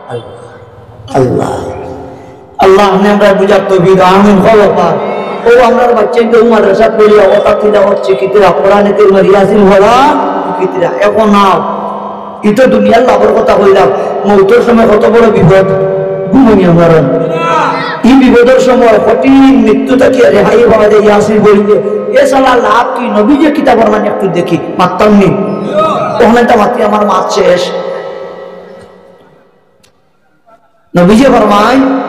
আল্লাহ, আল্লাহ। আল্লাহ, আপনে আমরারে বুঝার তৌফিক, আমিন। খবরদার, ও আমরার বাচ্চাইন্তে মাদ্রাসাত পড়িয়া, ওটা তিলাওয়াত শিখিতরা, কোরআনে করিমর ইয়াসিন পড়া শিখিতরা। এখন নাও, ই তো দুনিয়ার লাভর কথা কইলাম, মউতর সময় কত বড় বিপদ, ঘুমানি আমার। ই বিপদর সময় কঠিন মৃত্যু থাকিয়া রেহাই পাওয়া যায় ইয়াসিন পড়িলে। এ শালা লাভ কি? নবীজিয়ে কিতা ফরমাইন একটু দেখি, মাততাম নি? ওখানে তো মাতি আমার মাত শেষ। নবীজিয়ে ফরমাইন,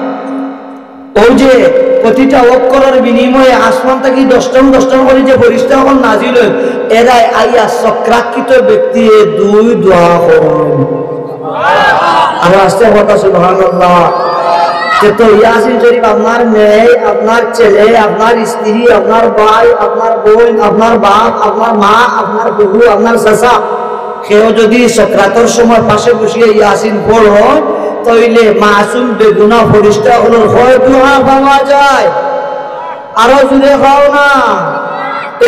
ও যে প্রতিটা অক্ষরর বিনিময়ে আসমান থাকি দশজন দশজন করি যে ফেরেশতা অকল নাজিল অইন, এরাই আইয়া চক্রাকৃত ব্যক্তিরে দুই দোয়া করইন। আর আস্তে কথা, সুবহানাল্লাহ। যে তো ইয়াসিন শরীফ আপনার মেয়ে, আপনার ছেলে, আপনার স্ত্রী, আপনার ভাই, আপনার বোন, আপনার বাপ, আপনার মা, আপনার ফুফু, আপনার চাচা, কেউ যদি সক্রাতর সময় পাশে বসিয়া ইয়াসিন পড়ইন, তাইলে মাসুম বেগুনা ফেরেশতা অকলর কয় দোয়া পাওয়া যায়। আরো জোরে কও না,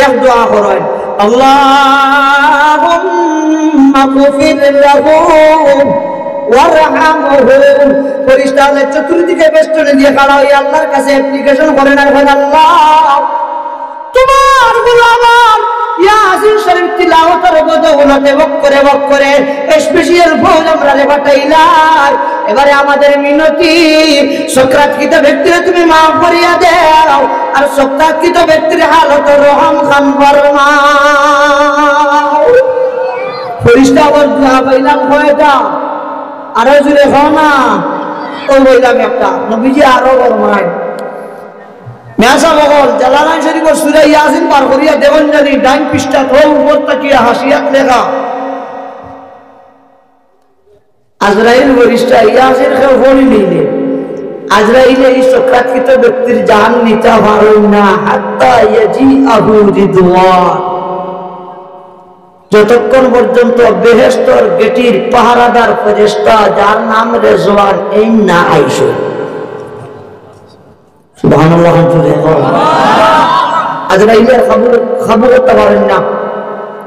এক দোয়া করইন, "আল্লাহুম্মা গফির লাহু ওয়ারহামহু।" ফেরেশতা অকলে চতুর্দিকে বেষ্টনী দিয়া খাড়া অইয়া আল্লাহর কাছে অ্যাপ্লিকেশন করইন আর কইন, "আল্লাহ, তুমার গোলামর ইয়াসিন শরীফ তিলাওয়াতর বদৌলতে বক্করে বক্করে স্পেশাল ফৌজ আমরারে পাঠাইলায়। এবারে আমাদের মিনতি, সক্রাতকৃত ব্যক্তিরে তুমি মাফ করিয়া দেও, আর সক্রাতকৃত ব্যক্তির হালতো রহম খান ফরমাও।" ফেরেশতা অকলর দোয়া পাইলাম কয়টা? আরো জোরে কও না। ও পাইলাম একটা। নবীজিয়ে আরো ফরমাইন, মিয়াসাব অকল, জালালাইন শরীফর সূরা ইয়াসিন বার করিয়া দেখইন জানি, ডাইন পৃষ্ঠাত উপর থাকিয়া হাশিয়াত লেখা, আজরাইল ফেরেশতা ইয়াসিন কেউ পড়ি নিলে, আজরাইলে ই সক্রাতকৃত ব্যক্তির জান নিতা পারইন না, হাত্তা ইয়াজিআহু রিদওয়ান, যতক্ষণ পর্যন্ত বেহেশতর গেটির পাহারাদার ফেরেশতা, যার নাম রেজওয়ান, এইন না আইছে। সুবহানাল্লাহ, জোরে কও। আজরাইলে কাবু, কাবু করতা পারইন না,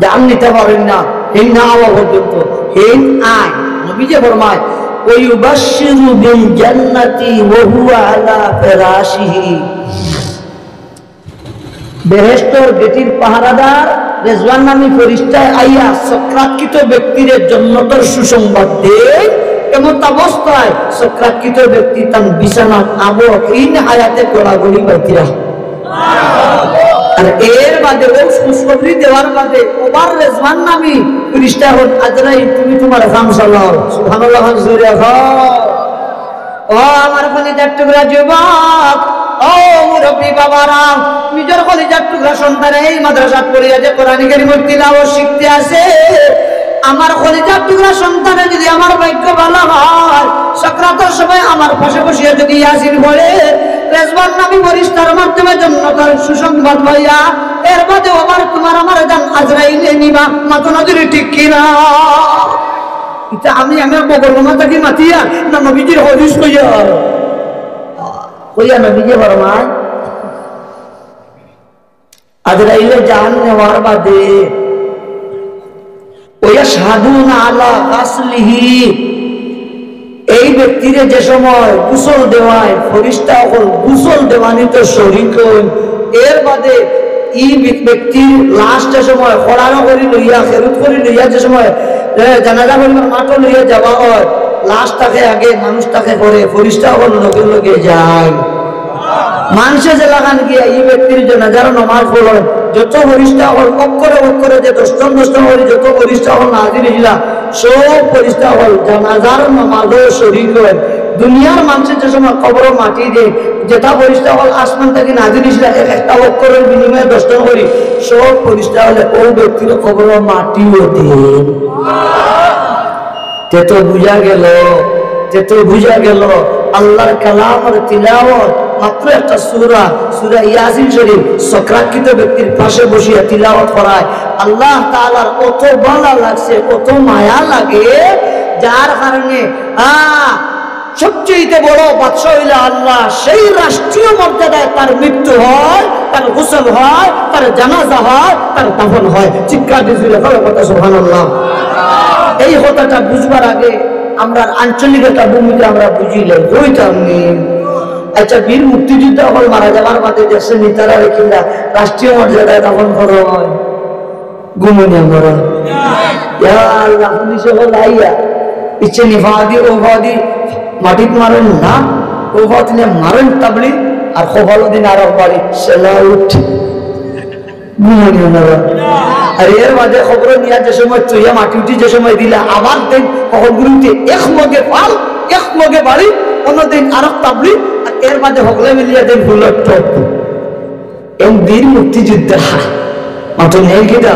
জান নিতা পারইন না, এইন না আওয়া পর্যন্ত। এইন আইন, নবীজিয়ে ফরমাইন, "ওয়া ইউবাশশিরু বিল জান্নাতি ওয়া হুয়া আলা ফিরাশিহি।" বেহেশতর গেটির পাহারাদার রেজওয়ান নামী ফেরেশতায় আইয়া সক্রাতকৃত ব্যক্তিরে জন্নতর সুসংবাদ দেইন। এমত অবস্থায় সক্রাতকৃত ব্যক্তি তান বিছানাত আবো, এইন হায়াতে গড়াগড়ি বাইতরা। আর এর বাদে ও খুশখবরি দেওয়ার বাদে ওবার রেজওয়ান নামী ফেরেশতা অকল, "আজরাইল, তুমি তুমার কাম চালাও।" সুবহানাল্লাহ, জোরে কও। ও আমার কলিজার টুকরা যুবক, ও মুরব্বী বাবারা, নিজর কলিজার টুকরা সন্তানে এই মাদ্রাসাত পড়িয়া যে কোরআন কারীমর তিলাওয়াত শিখতে আছে, আমার কলিজার টুকরা সন্তানে যদি আমার ভাগ্য ভালা হয়, সক্রাতর সময় আমার পাশে বসিয়া যদি ইয়াসিন পড়ে, রেজওয়ান নামী ফেরেশতার মাধ্যমে জন্নতর সুসংবাদ পাইয়া, এর বাদে আবার তুমার আমার জান আজরাইলে নিবা, মাতো না জোরে, ঠিক কি না? ইতা আমি আমার বগলর মাথা থাকি মাতিয়ার না নবীজির হাদিস কইয়ার? কইয়া নবীজি ফরমাইন, আজরাইলে জান নেওয়ার বাদে, ওয়া ইয়াশহাদুনা আলা গাসলিহি, এই ব্যক্তিরে যে সময় গোসল দেওয়ায়, ফেরেশতা অকল গোসল দেওয়ানিত শরীক অইন, এর বাদে ই ব্য-, ব্যক্তির লাশ যে সময় খড়ানো করি লইয়া, খেরুত করি লইয়া যে সময়, এ, জানাজা পড়িবার মাঠো লইয়া যাওয়া অয়, লাশ থাকে আগে, মানুষ থাকে পরে, ফিরিস্তা অকল লগে লগে যায়। মানষে যেলাখান গিয়া ই ব্যক্তির জানাজার নমাজ পড়ইন, যত ফিরিস্তা অকল অক্ষরে অক্ষরে যে দশজন দশজন করি যত ফিরিস্তা অকল নাজিল অইছিলা, সব ফিরিস্তা অকল জানাজার নমাজো শরিক অয়। দুনিয়ার মানষে যে সময় কবরো মাটি দেয়, যেতা ফিরিস্তা অকল আসমান থাকি নাজিল অইছিলা, এক একটা অক্ষরর বিনিময়ে দশজন করি, সব ফিরিস্তা অকলে অউ ব্যক্তির কবরো মাটিও দেয়। তে তো বুঝা গেল, তে তো বুঝা গেল, আল্লাহর কালামর তিলাওয়াত, মাত্র একটা সূরা, সূরা ইয়াসিন শরিফ, সকরাতকৃত ব্যক্তির পাশে বসিয়া তিলাওয়াত করায়, আল্লাহ তাআলার অত ভালা লাগছে, অত মায়া লাগে, যার কারণে, আ, সবচেয়ে বড় বাদশা অইলা আল্লাহ, সেই রাষ্ট্রীয় মর্যাদায় তার মৃত্যু হয়, তার গোসল হয়, তার জানাজা হয়, তার দাফন হয়। চিৎকার দিয়া জোরে বলো কথা সুবহানাল্লাহ। এই কথাটা বুঝবার আগে আমরার আঞ্চলিক একটা ভূমিকা আমরা বুঝিলাই, বুঝতাম নি। আচ্ছা, বীর মুক্তিযোদ্ধা অকল মারা যাওয়ার বাদে দেখছইন নি তারারে কিলা রাষ্ট্রীয় মর্যাদায় দাফন করা হয়? ঘুমানি আমরা। ইয়া আল্লাহ, পুলিশ অকল আইয়া, ইচ্ছা নি ফাদি, ও ফাদি, মাটিত মারইন না, ও ফাদিলে মারইন তাবড়ি, আর কপালো দিন আরক বাড়ি, সেলাউট। ঘুমানি আমরা। আর এর বাদে কবরো নিয়া যে সময় থইয়া মাটি উঠি যে সময় দিলা, আবার দেইন কবরগুলোতে এক লগে ফাল, এক লগে বাড়ি, অন্য দিন আরক তাবড়ি, আর এর বাদে হকলে মিলিয়া দেইন ফুলর টপ। এবং বীর মুক্তিযোদ্ধা, মাত্র নেই কিতা?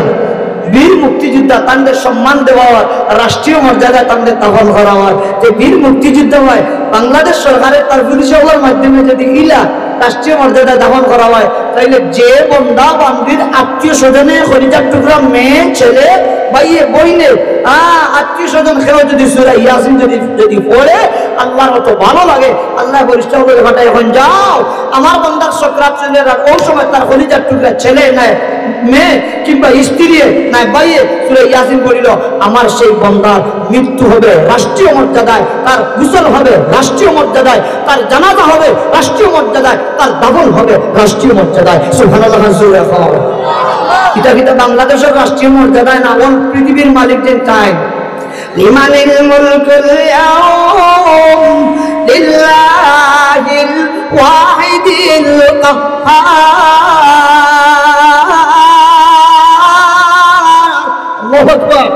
বীর মুক্তিযোদ্ধা, তানদের সম্মান দেওয়া হয়, রাষ্ট্রীয় মর্যাদায় তানদের দাফন করা হয়। যে বীর মুক্তিযোদ্ধা হয়, বাংলাদেশ সরকারের তার পুলিশ অকলর মাধ্যমে যদি ইলা রাষ্ট্রীয় মর্যাদায় দাফন করা হয়, তাইলে যে বন্দা বান্দির আত্মীয় স্বজনে, কলিজার টুকরা মেয়ে, ছেলে, ভাইয়ে, বইনে, আ, আত্মীয় স্বজন কেউ যদি সূরা ইয়াসিন যদি, যদি পড়ে, আল্লাহর অত ভালো লাগে, আল্লাহ ফিরিস্তা অকলরে পাঠায়, এখন যাও, আমার বন্দার সকরাত চলের, আর অউ সময় তার কলিজার টুকরা ছেলে নাই, মেয়ে কিংবা স্ত্রী নাই, ভাইয়ে সূরা ইয়াসিন পড়িল, আমার সেই বন্দার মৃত্যু হবে রাষ্ট্রীয় মর্যাদায়, তার গোসল হবে রাষ্ট্রীয় মর্যাদায়, তার জানাজা হবে রাষ্ট্রীয় মর্যাদায়, তার দাফন হবে রাষ্ট্রীয় মর্যাদায়। সুবহানাল্লাহ, জোরে কও। ইটা কিতা বাংলাদেশর রাষ্ট্রীয় মর্যাদায় না, অখন পৃথিবীর মালিক যেন তাইন। لمن الملك اليوم؟ لله الواحد القهار। আল্লাহু আকবার।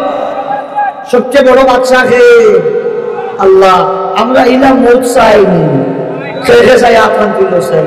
সবচেয়ে বড় বাদশা কে? আল্লাহ। আমরা ইলা মউত চাই নি, কে কে চাই? আতহান তুলো চাই।